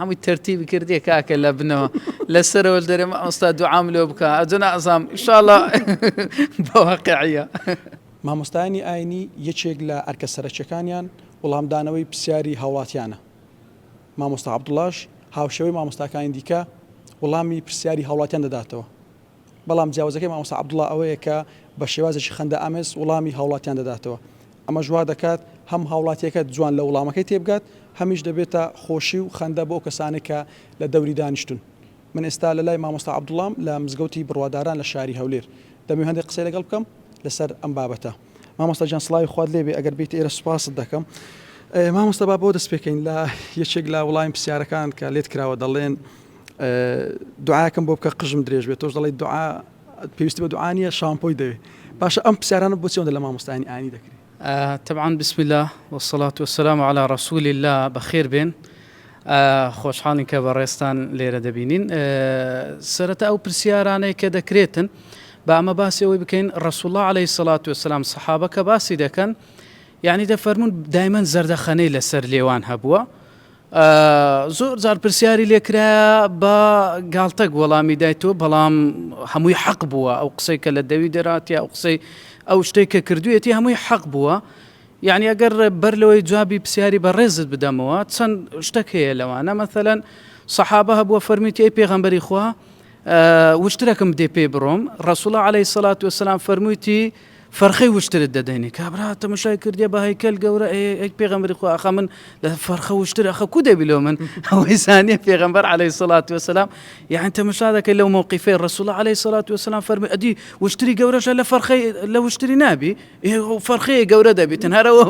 هەمووی تەرتیبی کردیە کاکە لە بنەوە لەسەرەوە دەرێ مامۆستا دوعام لۆ بکە ئەجە نازام ئیشاڵا بە واقعیە. مامۆستایانی ئاینی یەکێک لە ئەرکە سەرەکیەکانیان وڵامدانەوەی پرسیاری هاوڵاتیانە، مامۆستا عەبدوڵاش هاوشێوەی مامۆستاکانی دیکە وڵامی پرسیاری هاوڵاتیان دەداتەوە، بەڵام جیاوازەکەی مامۆستا عەبدوڵا ئەوەیە کە بە شێوازێکی خەندەئامێز وڵامی هاوڵاتیان دەداتەوە، ئەمەش وا دەکات هەم هاوڵاتیەکە جوان لە وڵامەکەی تێبگات، هەمیش دەبێتە خۆشی و خەندە بۆ ئەو کەسانەی کە لە دەوری دانیشتوون. من ئێستا لە لای مامۆستا عەبدوڵام لە مزگەوتی بڕواداران لە شاری هەولێر. دەمەوێت هەندێک قسەی لەگەڵ بکەم لەسەر ئەم بابەتە. مامۆستا گیان سڵاوی خوات لێ بێ ئەگەر بێیتە ئێرە سوپاست دەکەم. مامۆستا با بەوە دەست پێکەین لە یەکێک لە وڵامی پرسیارەکان کە لێت کراوە دەڵێن دوعاکەم بۆ بکە قژم درێژ بێت تۆش دەڵێی دوعا پێویستی بە دوعا نییە شامپۆی دەوێ باشە ئەم پرسیارانە بۆچی ئەوەندە لە مامۆستایانی ئاینی دەکرێ؟ تەبعەن بسم اللە والصلاة والسلام علی رسول اللە بەخێر بێن خۆشحاڵین کە بەڕێزتان لێرە دەبینین سەرەتا ئەو پرسیارانەی کە دەکرێتن با ئەمە باسی ئەوەی بکەین رسول اللە علیه الصلاة والسلام سەحابە کە باسی دەکەن یعنی دەفەرموون دایمەن زەردەخەنەی لەسەر لێوان هەبووە زۆر جار پرسیاری لێکرایە بە گاڵتەک وەڵامی دایتەوە بەڵام هەمووی حەق بووە ئەو قسەی کە لە دەوی دەراتیا ئەو قسەی ئەو شتێک کە کردوێتی هەمووی حەق بووە یعنی ئەگەر بەر لەوەی جوابی پرسیاری بە ڕێزت بدەمەوە چەند شتێک هەیە لەوانە مەثلەن سەحابە هەبووە فەرمیتی ئەی پێغەمبەری خوا وشترەکم بدێ پێی بڕۆم ڕسوڵە عەلەیهی سەلات وەسەلام فەرموویتی فەرخەی وشترت دەدەینێ کابرا تەمەشای کردیە بە هەیکەل گەورە ئەی پێغەمبەری خوا ئەخە من لە فەرخە وشتر ئەخە کو دەبی لۆ من ئەوەی زانیە پێغەمبەر عەلەیهی سەلات وەسەلام یان تەمەشا دەکەی لەو مەوقیفەی ڕسوڵ عەلەیهی سەلات وەسەلام فەرمی ئەدی وشتری گەورەشە لە فەرخەی لە وشتری نابی فەرخەیە گەورە دەبیتن هەرەوە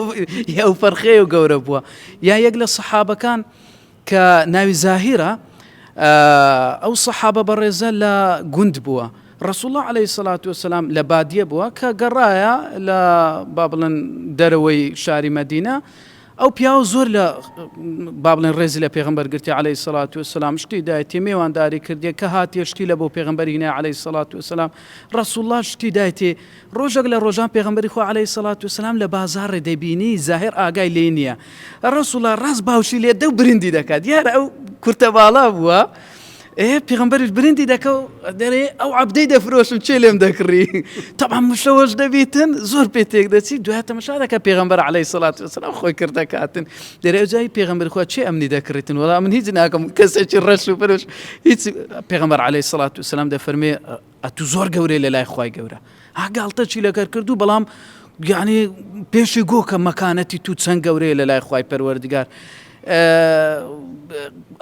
ئەو فەرخەیە گەورە بووە یا یەک لە سەحابەکان کە ناوی زاهیرە، ئەو سەحابە بەڕێزە لە گوند بووە، ڕەسوڵ اللە علیە الصلوە والسلام لە بادیە بووە، کە گەڕایە لە با بڵێن دەرەوەی شاری مەدینە، ئەو پیاوە زۆر لە با بڵێن ڕێزی لە پێغەمبەر گرتیە علیە الصلوە والسلام، شتی دایتێ مێوانداری کردیە، کە هاتیە شتی لە بۆ پێغەمبەر هینایە علیە الصلوە والسلام، ڕەسوڵ اللە شتی دایتێ، ڕۆژێک لە ڕۆژان پێغەمبەری خوا علیە الصلوة والسلام لە بازاڕێ دەبینی زاهیر ئاگای لێی نییە ڕەسوڵ اللە ڕاست باوشی لێ دە و برندی دەکات دیارە ئەو کورتە باڵا بووە ئێ پێغەمبەریش برندی دەکە و دەرێ ئەو عەبدەی دەفرۆشم چێ لێم دەکڕی تەبعا مشەوەش دەبیتن زۆر پێ تێک دەچی دوای تەمەشا دەکە پێغەمبەر علیه الصلاة والسلام خۆی کرد دەکاتن دەرێ ئەو جای پێغەمبەر خوا چێ ئەمنی دەکڕیتن وەڵا من هیچ ناکەم کەسێکی ڕەش و پرش هیچ پێغەمبەر علیه الصلاة والسلام دەفەرمێ ئەتو زۆر گەورەی لە لای خوای گەورە ها گاڵتە چی لەگەر کردو بەڵام یعنی پێشی گۆ کە مەکانەتی تو چەند گەورەیە لە لای خوای پەروەردگار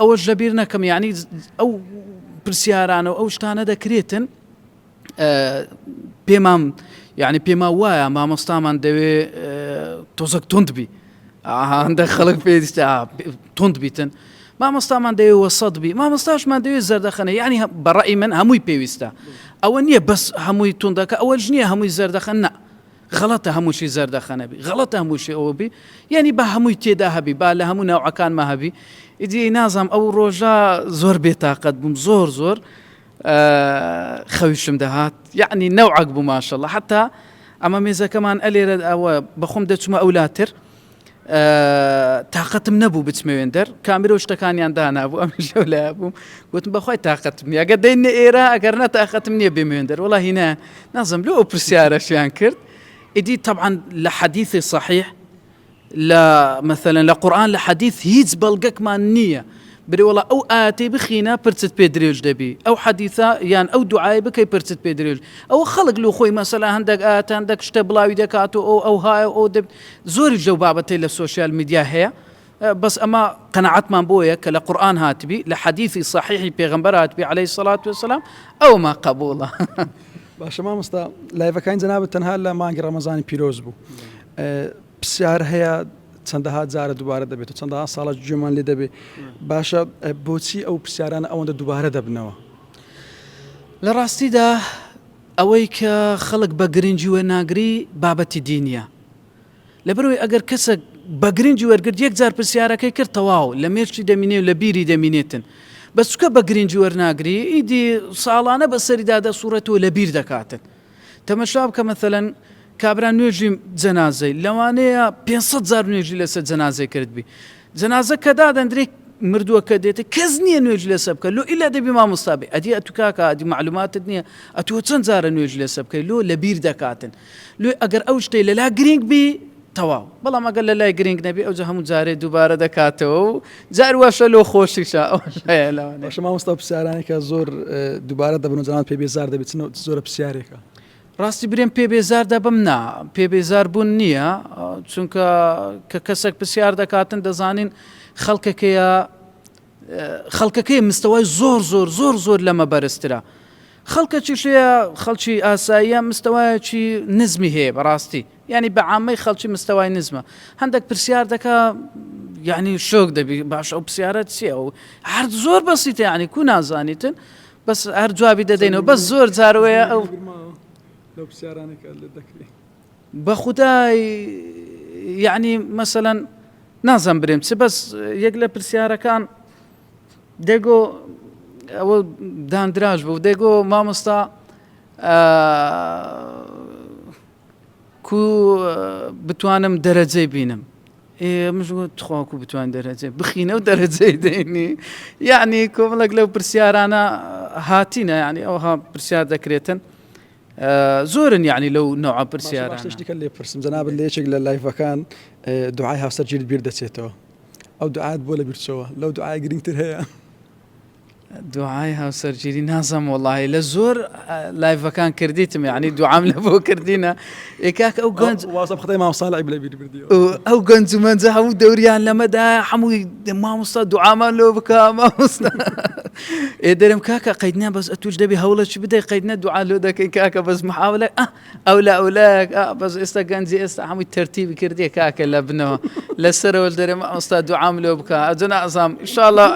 ئەوەش لەبیر نەکەم یعنی ئەو پرسیارانە و ئەو شتانە دەکرێتن پێمان یعنی پێما وایە مامۆستامان دەوێ تۆزەک توند بی هەندە خەڵک پێویستە توند بیتن مامۆستامان دەوێ وەسەت بی مامۆستاشمان دەوێت زەردەخەنە یعنی بەڕی من هەمووی پێویستە ئەوە نییە بەس هەمووی توندەکە ئەوەش نییە هەمووی زەردەخەن نە غەڵەتە هەمووشی زەردەخەنە بی غەڵەتە هەمووشی ئەوە بی یعنی با هەمووی تێدا هەبی با لە هەموو ناوعەکانما هەبی ئیدی نازام ئەو ڕۆژە زۆر بێتاقەت بووم زۆر زۆر خەویشم دەهات یعنی نەوعەک بوو ماشەڵە حتا ئەمە مێزەکەمان ئەلێرە ئەوە بەخۆم دەچمە ئەولاتر تاقەتم نەبوو بچمە وێندەر کامیرە و شتەکانیان دانابوو ئەمش لەو لایە بووم گوتم بەخوای تاقەتم نییە ئەگەر دەینە ئێرە ئەگەر نە تاقەتم نییە بێمە وێندەر وەڵاهی نا نازم لۆ ئەو پرسیارەشیان کرد ئیدی تەبعەن لە حەدیثی صحیح لە مەسەلەن لە قورئان لە حەدیث هیچ بەڵگەکمان نییە برێ وەڵا ئەو ئایەتەی بخینە پرچت پێ درێژ دەبی ئەو حەدیثە یان ئەو دوعای بکەی پرچت پێ درێژ ئەوە خەڵک لۆ خۆی مەسەلا هەندێک ئایەت هەندێک شتە بڵاوی دەکات و ئەو ئەو های ئەو دەب زۆریش لەو بابەتەی لە سۆشیال میدیا هەیە بەس ئەمە قەناعەتمان بۆیە کە لە قورئان هاتبی لە حەدیثی صحیحی پێغەمبەر هاتبی عەلەیهی سەڵات وسلام ئەوما قەبوڵە. باشە مامۆستا لایڤەکانی جەنابت تەنها لە مانگی ڕەمەزانی پیرۆز بوو پرسیار هەیە چەندەها جارە دووبارە دەبێت و چەندەها ساڵە گوێمان لێ دەبێت باشە بۆچی ئەو پرسیارانە ئەوەندە دووبارە دەبنەوە؟ لە ڕاستیدا ئەوەی کە خەڵک بە گرنگی وەرناگری بابەتی دینیە لەبەرئەوەی ئەگەر کەسەک بە گرنگی وەرگرت یەک جار پرسیارەکەی کرد تەواو لە مێشکی دەمینێ و لە بیری دەمینێتن بەس چکە بە گرنگی وەرناگری ئیدی ساڵانە بەسەریدا دەسوڕێتەوە لە بیر دەکاتن تەمەشا بکە مەسەلەن کابرا نوێژی جەنازەی لەوانەیە 500 جار نوێژی لەسەر جەنازەی کردبی جەنازە کە دادەندرێ. مردووەکە دێتە کەس نییە نوێژ لەسە بکە لۆ ئیلا دەبی مامۆستا بێ ئەدی ئەتو کاکە ئەدی معلوماتت نییە ئەتوە چەند جارە نوێژ لەسە بکەی لۆ لەبیر دەکاتن لۆ ئەگەر ئەو شتەی لەلا گرینگ بی تەواو بەڵام ئەگەر لە لای گرینگ نەبی ئەوجا هەموو جارێ دووبارە دەکاتەوە و جار واشە لۆ خۆشیشە ئەوەش هەیە لەوانەیە. باشە مامۆستا پرسیارانێکە زۆر دووبارە دەبن و جەنابت پێ بێزار دەبی چ زۆرە پرسیارێکە؟ ڕاستی برێم پێ بێزار دەبم نا پێ بێزار بوون نییە چونکە کە کەسێک پرسیار دەکاتن دەزانین خەڵکەکەیە خەڵکەکەی مستەوای زۆر زۆر زۆر زۆر لەمە بەرزترە خەڵکەکیش هەیە خەڵکی ئاساییە مستەوایەکی نزمی هەیە بەڕاستی یعنی بە عامەی خەڵکی مستەوای نزمە هەندێک پرسیار دەکا یعنی شۆک دەبی باش ئەو پرسیارە چییە و هەر زۆر بەسیتە یعنی کو نازانیتن بەس هەر جوابی دەدەینەوە بەس زۆر جاروەیە ئەو لەو پرسیارانەی کە لێت دەکرێ. بەخودای یعنی مەسەلەن نازم برێم چ بەس یەک لە پرسیارەکان دەگۆ ئەوە داندراش بوو دەگۆ مامۆستا کو بتوانم دەرەجەی بینم ئێ مش تخوا کو بتوان دەرەجە بخینە و دەرەجەی دەینی یعنی کۆمەڵێک لەو پرسیارانە هاتینە یعنی ئەوها پرسیار دەکرێتن زۆرن یعنی لەو نەوعە پرسیارانە. باشە شتێکە لێ پرسم جەنابت لە یەکێک لە لایڤەکان دوعای هاوسەرگیرت بیر دەچێتەوە ئەو دوعات بۆ لە بیرچەوە لەو دوعای گرنگتر هەیە؟ دوعای هاوسەرگیری نازم وەڵی لە زۆر لایڤەکان کردیتم یعنی دوعام لە بۆ کردینە ئێ کاک ئەو گەنج وازم خدای مامۆستا لعیب لە بیر بردیەوە ئەو گەنج و مەنجە هەموو دەوریان لەمەدا هەمووی مامۆستا دوعامان لۆ بکە مامۆستا ئێ دەرم کاکە قەید نا بەس ئەتوش دەبی هەوڵەکی بدەی قەید نە دوعا لۆ دەکەین کاکە بەس محاولە ئە ئەو لە ئەولایەک ئا بەس ئێستا گەنجی ئێستا هەمووی تەرتیبی کردیە کاکە لە بنەوە لەسەرەوە دەرێ مامۆستا دوعام لۆ بکە ئەجە نازام ئینشاءاللە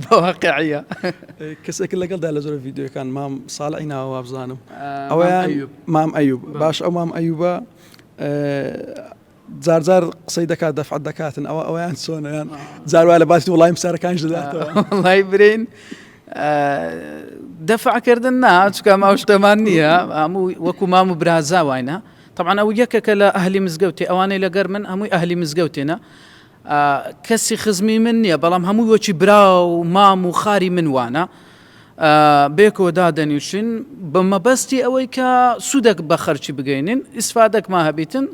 بە واقعیە کەسێک لەگەڵدا لە زۆر ڤیدیۆکان مام ساڵعی ناوە وابزانم ئەوەیان مام ئەیوب باش ئەو مام ئەیوبە جار جار قسەی دەکات دەفعەت دەکاتن ئەوە ئەویان چۆنە یان جار وایە لە باسی وڵایم پرسیارەکانیش دەداتەوە وەڵای برین دەفعکردن نا چکە ئەو شتەمان نییە هەموو وەکو مام و برازا واینە طبعا ئەو یەکێکە لە ئەهلی مزگەوتی ئەوانەی لەگەر من هەمووی ئەهلی مزگەوتێنە کەسی خزمی من نییە بەڵام هەمووی وەکی برا و مام و خاری من وانە بێکەوە دادەنیشین بە مەبەستی ئەوەی کە سوودێک بە خەرکی بگەینین ئیسفادەکما هەبیتن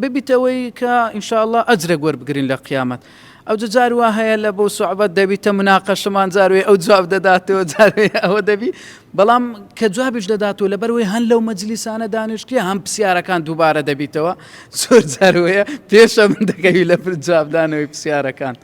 ببیتەوەی کە ئینشاءاللە ئەجرێک وەربگرین لە قیامەت ئەوجا جار وا هەیە لە بۆ سوعبەت دەبیتە مناقەشەمان جاروێ ئەو جواب دەداتەوە جاروێ ئەوە دەبی بەڵام کە جوابیش دەداتەوە لەبەرەوەی هەن لەو مەجلیسانە دانیشتیە هەم پرسیارەکان دووبارە دەبیتەوە زۆر جاروەیە پێشە من دەکەوی لە جوابدانەوەی پرسیارەکان.